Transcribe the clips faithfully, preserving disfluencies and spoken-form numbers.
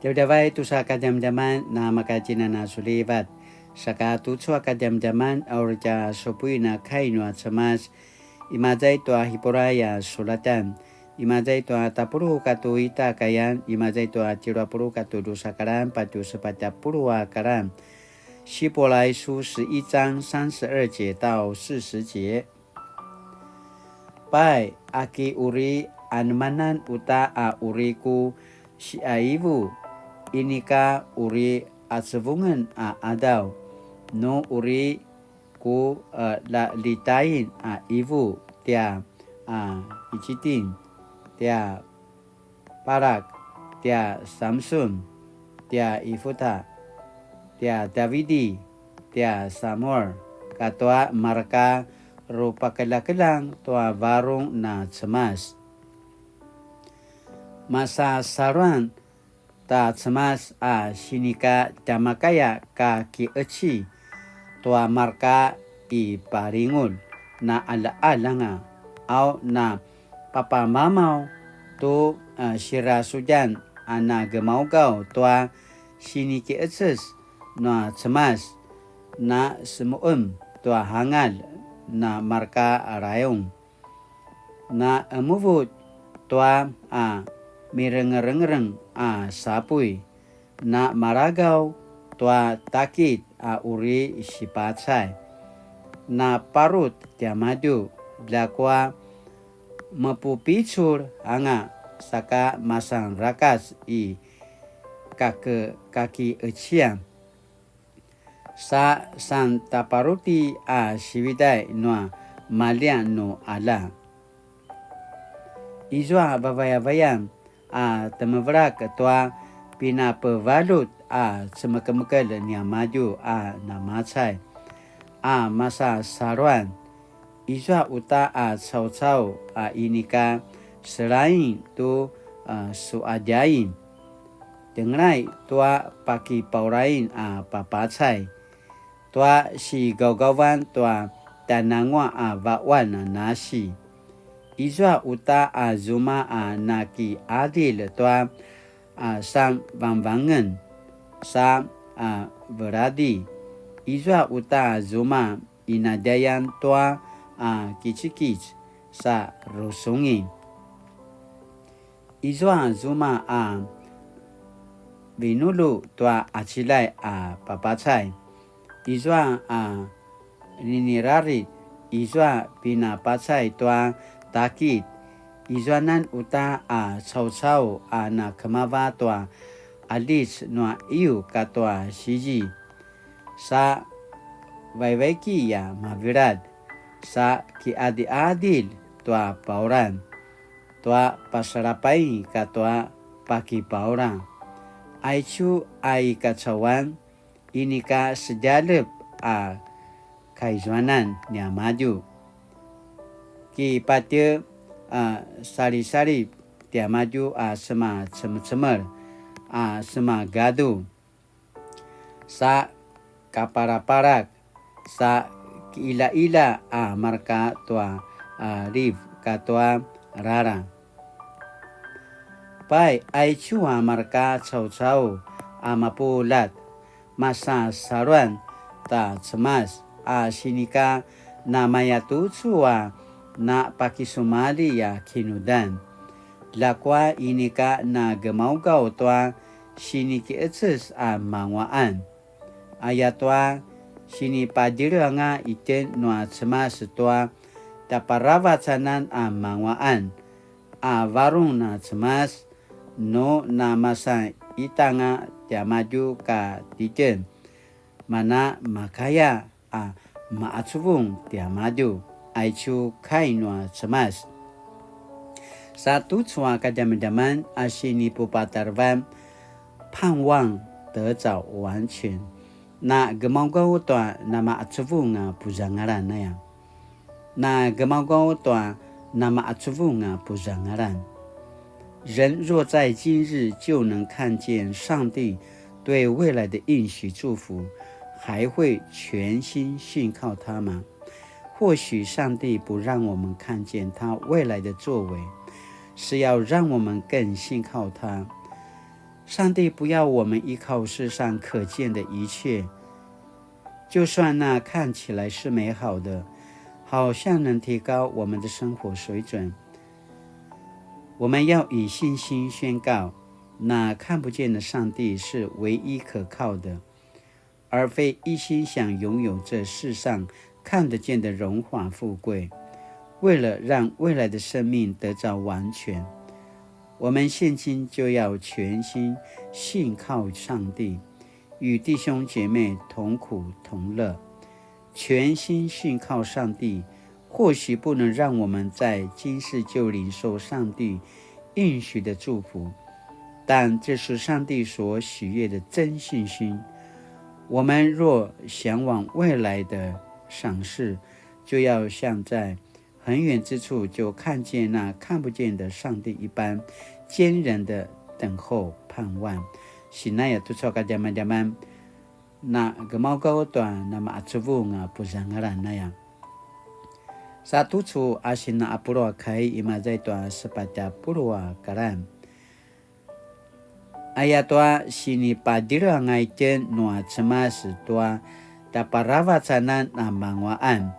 Djavadjavay tusa kadjamadjaman na makatjinan a sulivat. Saka tucu a kadjamadjaman a uri tja supuin a kai nua Cemas, imaza i tua Hipuray a sulatan, imaza i tua tapuluq katua ita a kayan, imaza i tua tjelu a puluq katua drusa a karan, patje sepatj a puluq a karan. 希伯来书十一章三十二节到四十节。 Pai, a ki uri anemanan uta a uri ku siaivu, inika uri acevungen a adaw, nu uri ku, eh, lalitain a ivu tia, a, Icitin, tia Parak, tia Samsun, tia Ifuta, tia Davidi, tia Samuel, katua marka rupakeljakeljang tua varung na Cemas. Masasaluan ta Cemas a sinika tjamakaya ka kieci tua marka i palingulj na aljaalj anga, au na papamamaw tu, a, sirasudjan a na gemaugaw tua sinikieces nua Cemas, na semuem tua hangal na marka rayung, na emuvut tua a mirengerengereng a sapuy, na maragaw tua takit a uri sipacay, na parut tiamadju, ljakua mepupicul anga saka masan rakac i kake-, kakiecian. Sa santaparuti a sividay nua maljian nu ala. Izua vavayavayan a temevelak tua pinapevaljut a cemekemekelj niamadju a namacay a masasaluan. Izua uta a caucau a inika selain tu, a, suadjain. Tengelay tua pakipaulain a papacay, tua sigaugavan tua tjananguaq a vaquan a nasi. Izua uta a zuma a nakiadil tua, a, sanvangvangen, sa, a, veladi. Izua uta a zuma inadjayan tua, a, kicikit sa rusungi. Izua zuma a vinulu tua acilay a papacay. Izua a ninirarit, izua pinapacay tua takit. Izuanan uta a caucau a nakemava tua alic nua iu katua sizi. Sa vaivaiki a mavilad, sa kiadiadil tua pauran, tua pasalapay katua pakipaura. Aicu a i kacauan, inika sedjalep a kaizuanan niamadju. Kipatje a salisalip tiamadju a sema cemecemel a sema gadu. Sa kaparaparak, sa kiilaila a marka tua, a, liv katua rara. Pai, aicu a marka caucau a mapuljat, masasaluan ta Cemas a sinika namayatucu a napakisumalji a kinudan. Ljakua inika nagemaugaw tua sinikieces a manguaqan. Ayatua sinipadjele anga itjen nua Cemas tua tjaparavacanan a manguaqan a varung na Cemas, nu namasan itanga tiamadju ka titjen, mana makaya a maqacuvung tiamadju. Aicu kai nua Cemas. Sa tucu a kadjamadjaman a sinipupatarevan, 盼望得著完全, na gemaugaw tua namaqacuvung a puzangalan aya. Na gemaugaw tua namaqacuvung a puzangalan. 人若在今日就能看见上帝对未来的应许祝福，还会全心信靠他吗？或许上帝不让我们看见他未来的作为，是要让我们更信靠他。上帝不要我们依靠世上可见的一切，就算那看起来是美好的，好像能提高我们的生活水准，我们要以信心宣告，那看不见的上帝是唯一可靠的，而非一心想拥有这世上看得见的荣华富贵。为了让未来的生命得着完全，我们现今就要全心信靠上帝，与弟兄姐妹同苦同乐。全心信靠上帝，或许不能让我们在今世就领受上帝应许的祝福，但这是上帝所喜悦的真信心。我们若向往未来的赏赐，就要像在很远之处就看见那看不见的上帝一般坚忍的等候盼望。Sinaya tucu a kadjamadjaman, na gemaugaw tua namacuvung a puzangalan aya. Sa tucu a sina apulu a kai imaza i tua sepatj a pulu a kalan. Ayatua sinipadilj anga itjen nua Cemas tua tjaparavacanan a manguaqan.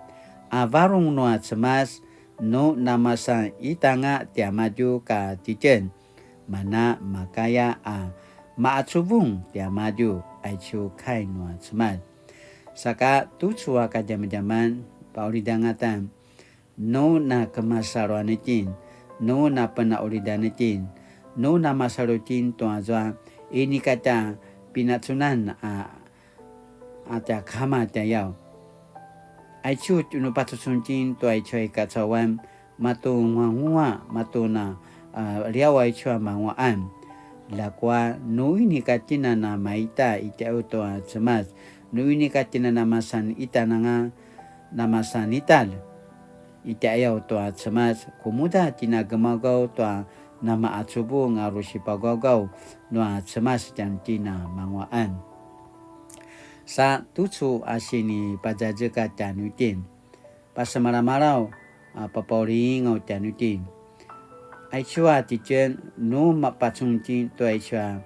A varung nua Cemas nu namasan itanga tiamadju ka titjen, mana makaya a maacuvung tiamadju, aicu kai nua Cemas. Saka tucu a kadjamadjaman, paulidangatan, nu nakemasaluan itjen, nu napenaulidan itjen, nu namasalu itjen tua zua inika tja pinacunan a, a tja kama tjayaw. Aicu nu pacucun itjen tua aicu a i kacauan, matu nguanguaq, matu na, a, liaw aicu a manguaqan. Ljakua, nu inika itjen a namaita i tjau tua Cemas, nu inika itjen a namasan itananga, namasan italj i tjaiyaw tua Cemas, kumuda itjen a gemaugaw tua namacuvung a uri sipagaugaw nua Cemas tjanuitjen a manguaqan. Sa tucu a sinipazazekatj tjanuitjen, pasemalamalaw a papaulingaw tjanuitjen. Aicu a titjen nu mapacun itjen tua aicu a,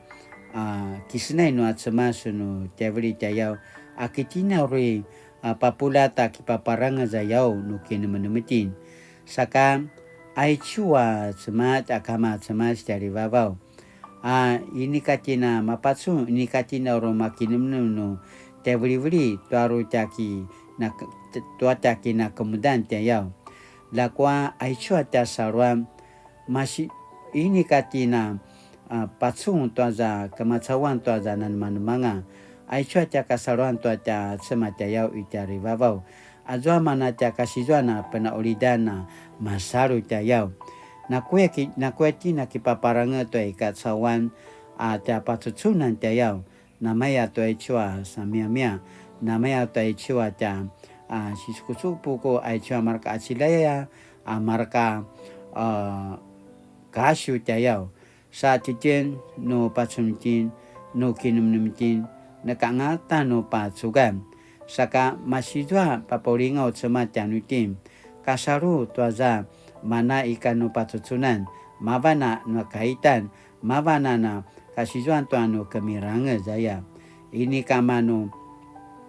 a, kisenay nua Cemas nu tjaivililj tjayaw, a ki itjen a uri, a, papuljat a kipaparangez a yaw nu kinemenem itjen. Saka, aicu a Cemas a kama Cemas tjalivavaw. A, inika itjen a mapacun, inika itjen a uri makinemenem nu tjaivilivili, tua uri tja ki, na, tua tja kinakemudan tjayaw. Ljakua, aicu a tja saluan, masi, inika itjen a, a, pacun tua za kemacauan tua za nanemanemanga. Aicu a tja kasaluan tua tja Cemas tjayaw i tjalivavaw. Azua mana tja kasizuan a penaulidan a masalu tjayaw. Nakuya ki, nakuya itjen a kipaparangez tua i kacauan a tja pacucunan tjayaw. Namaya tua aicu a samiamia, namaya tua aicu a tja, a, sisukusupu ku aicu a mareka a cilayaya, a, mareka, a, kasiw tjayaw. Sa titjen nu pacun itjen, nu kinemenem itjen, neka angata nu pacugan. Saka masizua papaulingaw Cemas tjanuitjen. Kasalu tua za mana ika nu pacucunan, mavan a nu kaitan, mavan a na kasizuan tua nu kemirangez aya. Inika manu,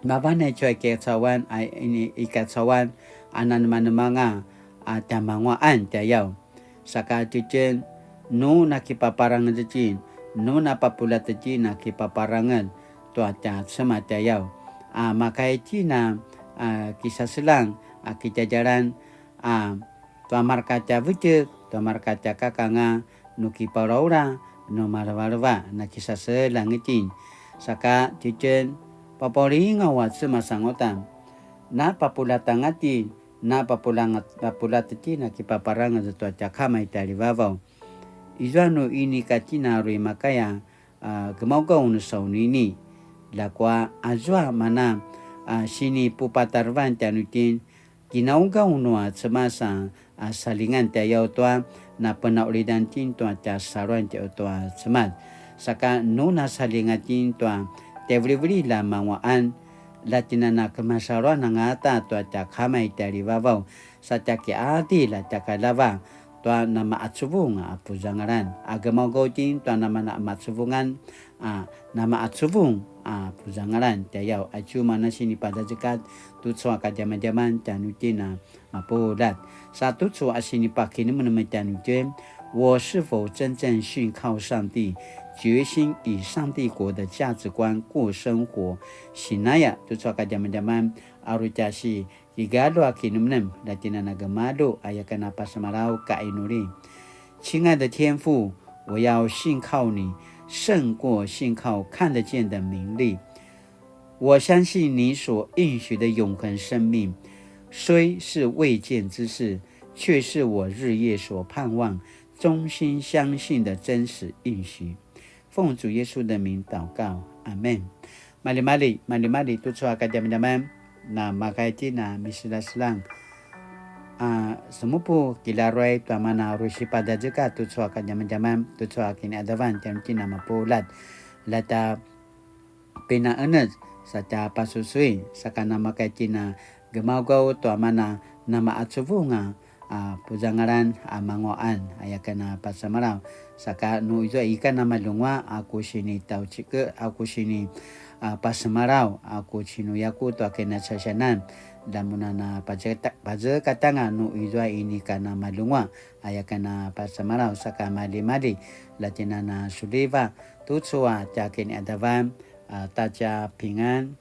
mavan a aicu a i kacauan, a ini i kacauan, a nanemanemanga, a tjamanguaqan tjayaw. Saka titjen, nu nakipaparangez itjen, nu napapuljat itjen a kipaparangez tua tja Cemas tjayaw. A makaya itjen a, a kisaseljang, a kitjadjalan, a tua mareka tja vetjek, tua mareka tja kakanga, nu kipaulaula, nu malevaleva, nakisaseljang itjen. Saka titjen, papaulingaw a Cemas anga uta. Napapuljat anga itjen, napapuljang-, papuljat itjen a kipaparangez tua tja Kama i tjalivavaw. Izua nu inika itjen a uri makaya, a, gemaugaw nu saunini. Ljakua azua mana, a, sinipupatarevan tjanuitjen, kinaugaw nua Cemas a, a, salingan tjayaw tua, napenaulidan itjen tua tja saluan tjayaw tua Cemas. Saka nu nasalingan itjen tua tjaivilivililj a manguaqan, la itjen a na kemasaluan angata tua tja Kama i tjalivavaw, sa tja kiqadilj a tja kalava, tua namaqacuvung a puzangalan. A gemaugaw itjen tua namana macuvungan a namaqacuvung a puzangalan. Tjayaw, aicu mana sinipazazekatj tucu a kadjamadjaman tjanuitjen a mapuljat. Sa tucu a sinipakinemenem tjanuitjen, 我是否真正信靠上帝，决心以上帝国的价值观过生活？Sinaya tucu a kadjamadjaman, a uri tja si kigalju a kinemenem, la tjen a na gemalju, aya ken a pasemalaw ka inuli. 亲爱的天父，我要信靠你，胜过信靠看得见的名利。我相信你所应许的永恒生命，虽是未见之事，却是我日夜所盼望、衷心相信的真实应许。奉主耶稣的名祷告，阿们。Maljimalji, maljimalji tucu a kadjamadjaman, na makaitjen a miselaselang. A, semupu kilaruay tua mana uri sipazazekatj tucu a kadjamadjaman, tucu a kiniqadavan tjanuitjen a mapuljat. Lata pinaenec sa tja pasusui, saka na makaitjen a gemaugaw tua mana namaqacuvung a a puzangalan a manguaqan, aya ken a pasemalaw. Saka nu izua ika na malunguaq a ku sinitaucike, a ku sini a pasemalaw, a ku cinuyaku tua kinacasiyanan. La mun a na pazekata-, pazekatanga nu izua inika na malunguaq, aya ken a pasemalaw, saka maljimalji, la tjen a na suliva tucu a tja kiniqadavan, a, 大家平安.